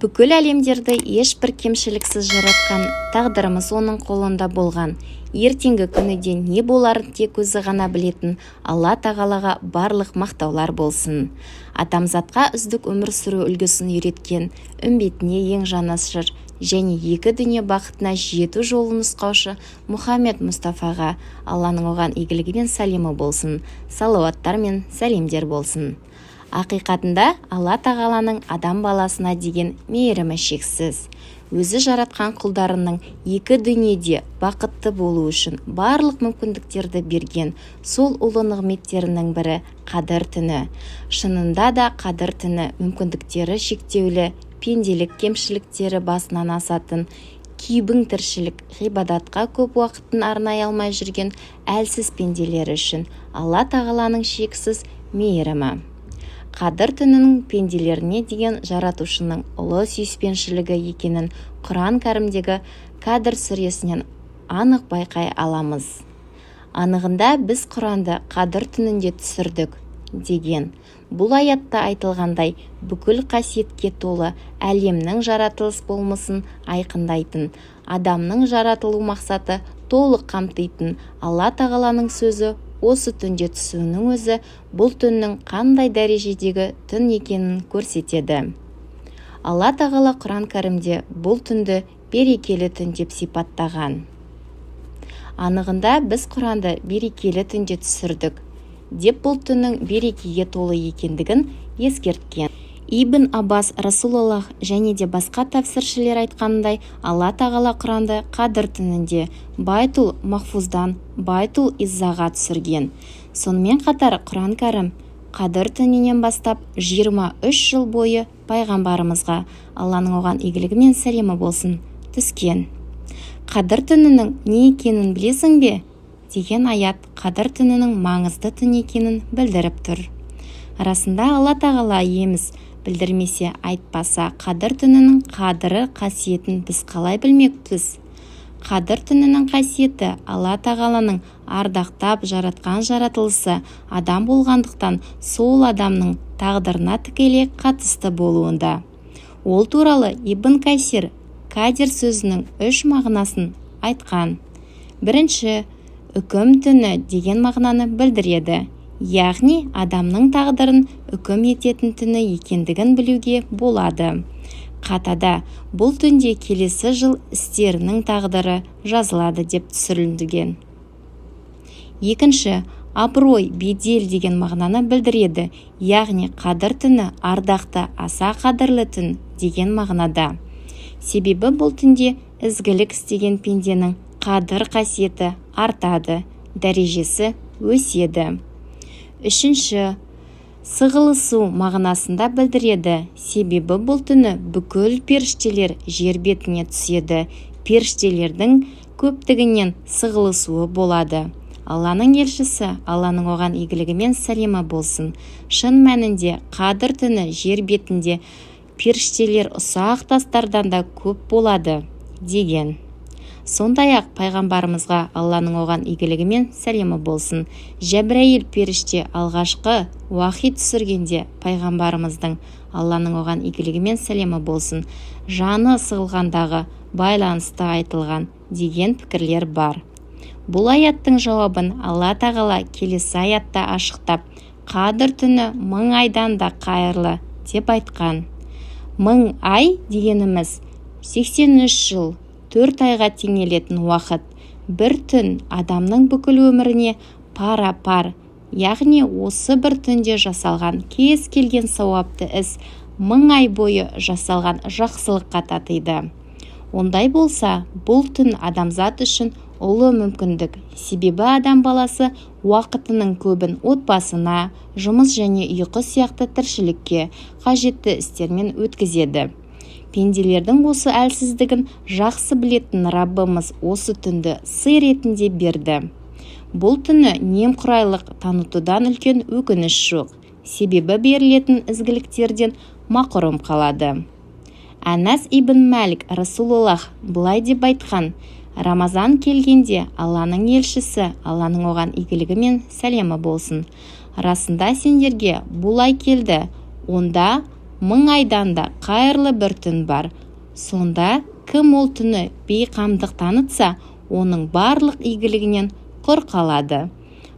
Бүкіл әлемдерді ешбір кемшіліксіз жаратқан, тағдырымыз оның қолында болған, ертеңгі күні де не боларын тек өзі ғана білетін Алла Тағалаға барлық мақтаулар болсын. Адамзатқа үздік өмір сүру үлгісін үйреткен, үмбетіне ең жанашыр және екі дүние бақытына жету жолын нұсқаушы Мұхаммед Мұстафаға, Алланың оған игілігі мен сәлемі болсын, салауаттар мен сәлемдер болсын. Ақиқатында, Алла Тағаланың адам баласына деген мейірімі шексіз. Өзі жаратқан құлдарының екі дүниеде бақытты болуы үшін барлық мүмкіндіктерді берген. Сол ұлы нығметтерінің бірі – Қадір түні. Шынында да, Қадір түні мүмкіндіктері шектеулі, пенделік кемшіліктері басынан асатын, күйбің тіршілік, ғибадатқа көп уақытын арнай алмай жүрген әлсіз пенделер үшін Алла Тағаланың шексіз мейірімі. Қадір түнінің пенделеріне деген Жаратушының ұлы сүйіспеншілігі екенін Құран Кәрімдегі Кадр сүресінен анық байқай аламыз. Анығында, біз Құранды Қадір түнінде түсірдік деген бұл аятта айтылғандай, бүкіл қасиетке толы, әлемнің жаратылыс болмысын айқындайтын, адамның жаратылу мақсаты толық қамтитын Алла Тағаланың сөзі осы түнде түсуінің өзі бұл түннің қандай дәрежедегі түн екенін көрсетеді. Алла Тағала Құран Кәрімде бұл түнді берекелі түн деп сипаттаған. Анығында, біз Құранды берекелі түнде түсірдік деп, бұл түннің берекеге толы екендігін ескерткен. Ибн Аббас, Расулаллах және де басқа тәпсіршілер айтқанындай, Алла Тағала Құранды Қадір түнінде Байтул Махфуздан Байтул Иззаға түсірген. Сонымен қатар, Құран Кәрім Қадір түнінен бастап 23 жыл бойы пайғамбарымызға, Алланың оған игілігі мен сәлемі болсын, түскен. «Қадір түнінің не екенін білесің бе?» деген аят Қадір түнінің маңызды түн екенін білдіріп тұр. Расында, Алла Тағала иеміз білдірмесе, айтпаса, Қадір түнінің қадірі, қасиетін біз қалай білмекпіз? Қадір түнінің қасиеті Алла Тағаланың ардақтап жаратқан жаратылысы адам болғандықтан, сол адамның тағдырына тікелей қатысты болуында. Ол туралы Ибн Касир «кадир» сөзінің үш мағынасын айтқан. Бірінші, үкім түні деген мағынаны білдіреді, яғни адамның тағдырын үкім ететін түні екендігін білуге болады. Қатада бұл түнде келесі жыл істерінің тағдыры жазылады деп түсіндірген. Екінші, абырой, бедел деген мағынаны білдіреді, яғни Қадір түні ардақты, аса қадірлі түн деген мағынада. Себебі бұл түнде ізгілік істеген пенденің қадір қасиеті артады, дәрежесі өседі. Үшінші, сығылысу мағынасында білдіреді. Себебі бұл түні бүкіл періштелер жер бетіне түседі, періштелердің көптігінен сығылысуы болады. Алланың елшісі, Алланың оған игілігі мен сәлемі болсын, «Шын мәнінде, Қадір түні жер бетінде періштелер ұсақ тастардан да көп болады» деген. Сондай-ақ пайғамбарымызға, Алланың оған игілігі мен сәлемі болсын, Жәбірәйіл періште алғашқы уахи түсіргенде, пайғамбарымыздың, Алланың оған игілігі мен сәлемі болсын, жаны сығылғандағы байланысты айтылған деген пікірлер бар. Бұл аяттың жауабын Алла Тағала келесі аятта ашықтап, «Қадір түні 1000 айдан да қайырлы» деп айтқан. 1000 ай дегеніміз 83 жыл 4 айға теңелетін уақыт. Бір түн адамның бүкіл өміріне пара-пар, яғни осы бір түнде жасалған кез келген сауапты іс 1000 ай бойы жасалған жақсылыққа татиды. Ондай болса, бұл түн адамзат үшін ұлы мүмкіндік. Себебі адам баласы уақытының көбін отбасына, жұмыс және ұйқы сияқты тіршілікке қажетті істермен өткізеді. Пенделердің осы әлсіздігін жақсы білетін Раббымыз осы түнді сый ретінде берді. Бұл түні немқұрайлық танытудан үлкен өкініш жоқ, себебі берілетін ізгіліктерден мақұрым қалады. Әнәс ибн Мәлік Расулаллах былай деп айтқан: «Рамазан келгенде Алланың елшісі, Алланың оған игілігі мен сәлемі болсын, «Расында, сендерге бұл ай келді, онда 1000 айдан да қайырлы бір түн бар. Сонда кім ол түні бейқамдық танытса, оның барлық игілігінен құр қалады.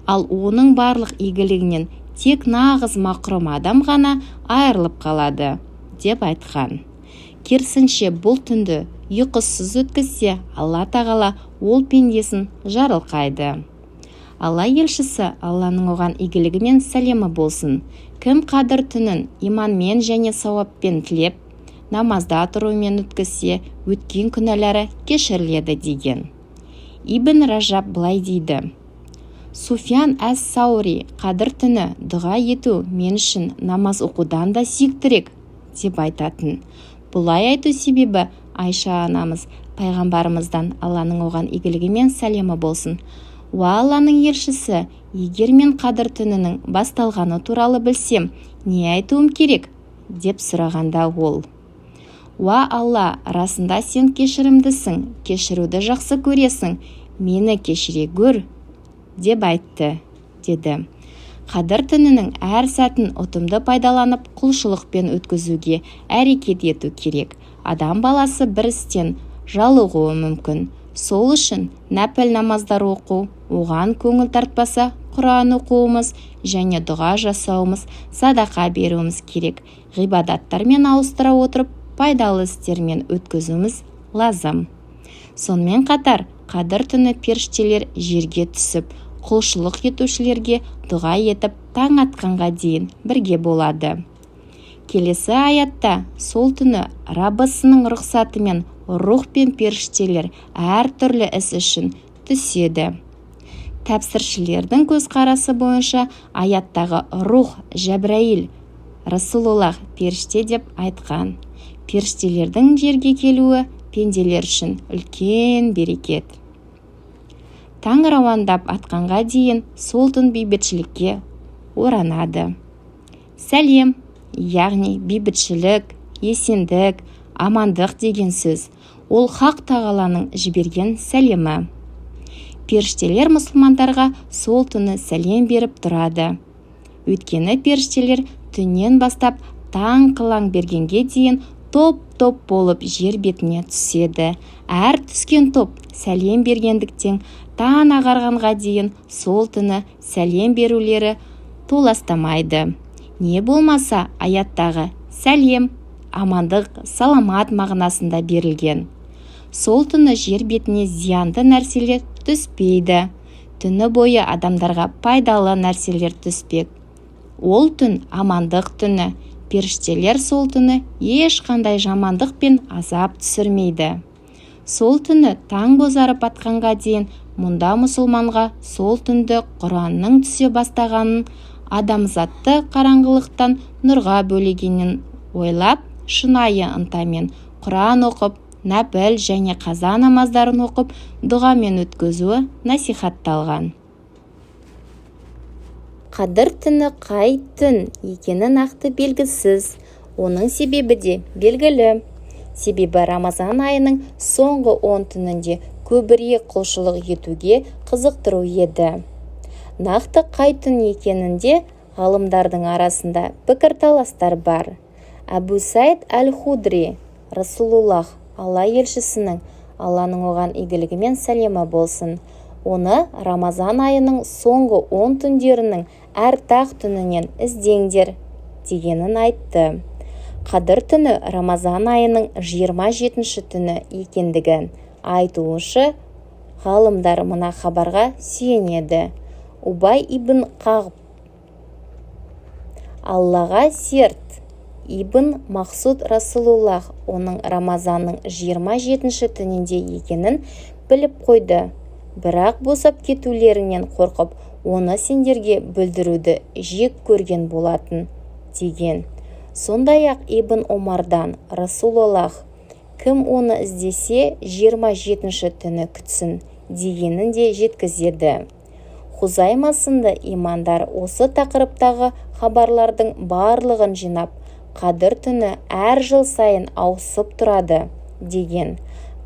Ал оның барлық игілігінен тек нағыз мақрұм адам ғана айырылып қалады, деп айтқан. Керісінше, бұл түнді ұйқысыз өткізсе, Алла Тағала ол пендесін жарылқайды. Алла елшісі, Алланың оған игілігі мен сәлемі болсын, кім Қадір түнін иманмен және сауаппен тілеп, намазда тұрумен өткізсе, өткен күнәлары кешіріледі деген. Ибн Ражаб былай дейді: Суфиян әс-Саури «Қадір түні дұға ету мен үшін намаз оқудан да сүйіктірек» деп айтатын. Бұлай айту себебі, Айша анамыз пайғамбарымыздан, Алланың оған игілігі мен сәлемі болсын: «Уа Алланың елшісі, егер мен Қадір түнінің басталғаны туралы білсем, не айтуым керек?» деп сұрағанда, ол: «Уа Алла, расында сен кешірімдісің, кешіруді жақсы көресің, мені кешіре гөр» деп айтты, деді. Қадір түнінің әр сәтін ұтымды пайдаланып, құлшылықпен өткізуге әрекет ету керек. Адам баласы бір істен жалығуы мүмкін. Сол үшін нәпіл намаздар оқу, оған көңіл тартпаса, Құран оқуымыз және дұға жасауымыз, садақа беруіміз керек. Ғибадаттармен ауыстыра отырып, пайдалы істермен өткізуіміз лазым. Сонымен қатар, Қадір түні періштелер жерге түсіп, құлшылық етушілерге дұға етіп, таң атқанға дейін бірге болады. Келесі аятта сол түні Раббысының рұқсатымен рух пен періштелер әртүрлі іс үшін түседі. Тәпсіршілердің көзқарасы бойынша, аяттағы рух Жәбірәйіл, Расулаллах періште деп айтқан. Періштелердің жерге келуі пенделер үшін үлкен берекет. Таң рауандап атқанға дейін сол түн бейбітшілікке оранады. Сәлем, яғни бейбітшілік, есендік, амандық деген сөз. Ол Хақ Тағаланың жіберген сәлемі. Періштелер мұсылмандарға сол түні сәлем беріп тұрады. Өйткені періштелер түннен бастап таң қылаң бергенге дейін топ-топ болып жер бетіне түседі. Әр түскен топ сәлем бергендіктен, таң ағарғанға дейін сол түні сәлем берулері толастамайды. Не болмаса, аяттағы сәлем амандық, саламат мағынасында берілген. Сол түні жер бетіне зиянды нәрселер түспейді. Түні бойы адамдарға пайдалы нәрселер түспек. Ол түн амандық түні. Періштелер сол түні ешқандай жамандық пен азап түсірмейді. Сол түні таң бозарып атқанға дейін мұнда мұсылманға сол түнді Құранның түсе бастағанын, адамзатты қараңғылықтан нұрға бөлегенін ойлап, шынайы ынтамен Құран оқып, нәпіл және қаза намаздарын оқып, дұғамен өткізуі насихатталған. Қадір түні қай түн екені нақты белгісіз. Оның себебі де белгілі. Себебі Рамазан айының соңғы 10 түнінде көбірек құлшылық етуге қызықтыру еді. Нақты қай түн екенінде ғалымдардың арасында пікірталастар бар. Әбу Саид әл-Худри Расулуллах, Алла елшісінің, Алланың оған игілігі мен сәлемі болсын, оны Рамазан айының соңғы 10 түндерінің әр тақ түнінен іздеңдер дегенін айтты. Қадір түні Рамазан айының 27-ші түні екендігін айтушы ғалымдар мына хабарға сүйенеді. Убай ибн Қағб: «Аллаға серт, Ибн Мақсуд Расулуллах оның Рамазанның 27-ші түнінде екенін біліп қойды, бірақ босап кетулеріңнен қорқып, оны сендерге бүлдіруді жек көрген болатын», – деген. Сондай-ақ Ибн Омардан: «Расулаллах: „Кім оны іздесе, 27-ші түні күтсін“ – дегенін де жеткізеді. Хузайма сынды имамдар осы тақырыптағы хабарлардың барлығын жинап, «Қадір түні әр жыл сайын ауысып тұрады» деген.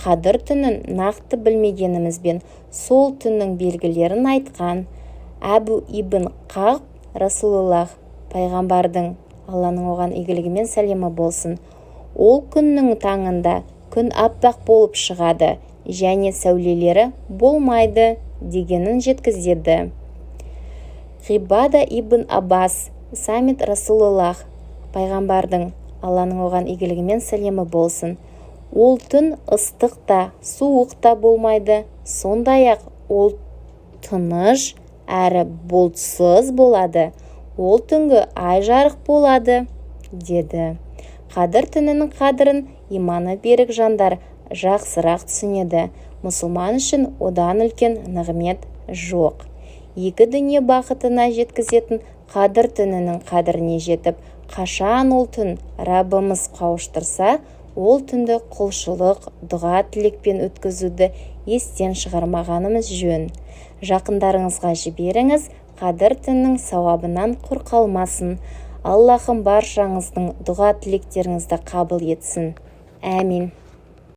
Қадір түнін нақты білмегенімізбен, сол түннің белгілерін айтқан Әбу ибн Қағб Расулаллах пайғамбардың Алланың оған игілігі мен сәлемі болсын, Ол күннің таңында күн аппақ болып шығады және сәулелері болмайды, дегенін жеткізеді. Ғибада ибн Аббас: Самит Расулаллах, пайғамбардың, Алланың оған игілігі мен сәлемі болсын, Ол түн ыстық та, суық та болмайды, сондай-ақ ол тыныш әрі бұлтсыз болады. Ол түнгі ай жарық болады, деді. Қадір түнінің қадірін иманы берік жандар жақсырақ түсінеді. Мұсылман үшін одан үлкен нығмет жоқ. Екі дүние бақытына жеткізетін Қадір түнінің қадіріне жетіп, қашан ол түн Раббымыз қауыштырса, ол түнді құлшылық, дұға-тілекпен өткізуді естен шығармағанымыз жөн. Жақындарыңызға жіберіңіз, Қадір түнінің сауабынан құр қалмасын. Аллахым баршаңыздың дұға-тілектеріңізді қабыл етсін. Әмин.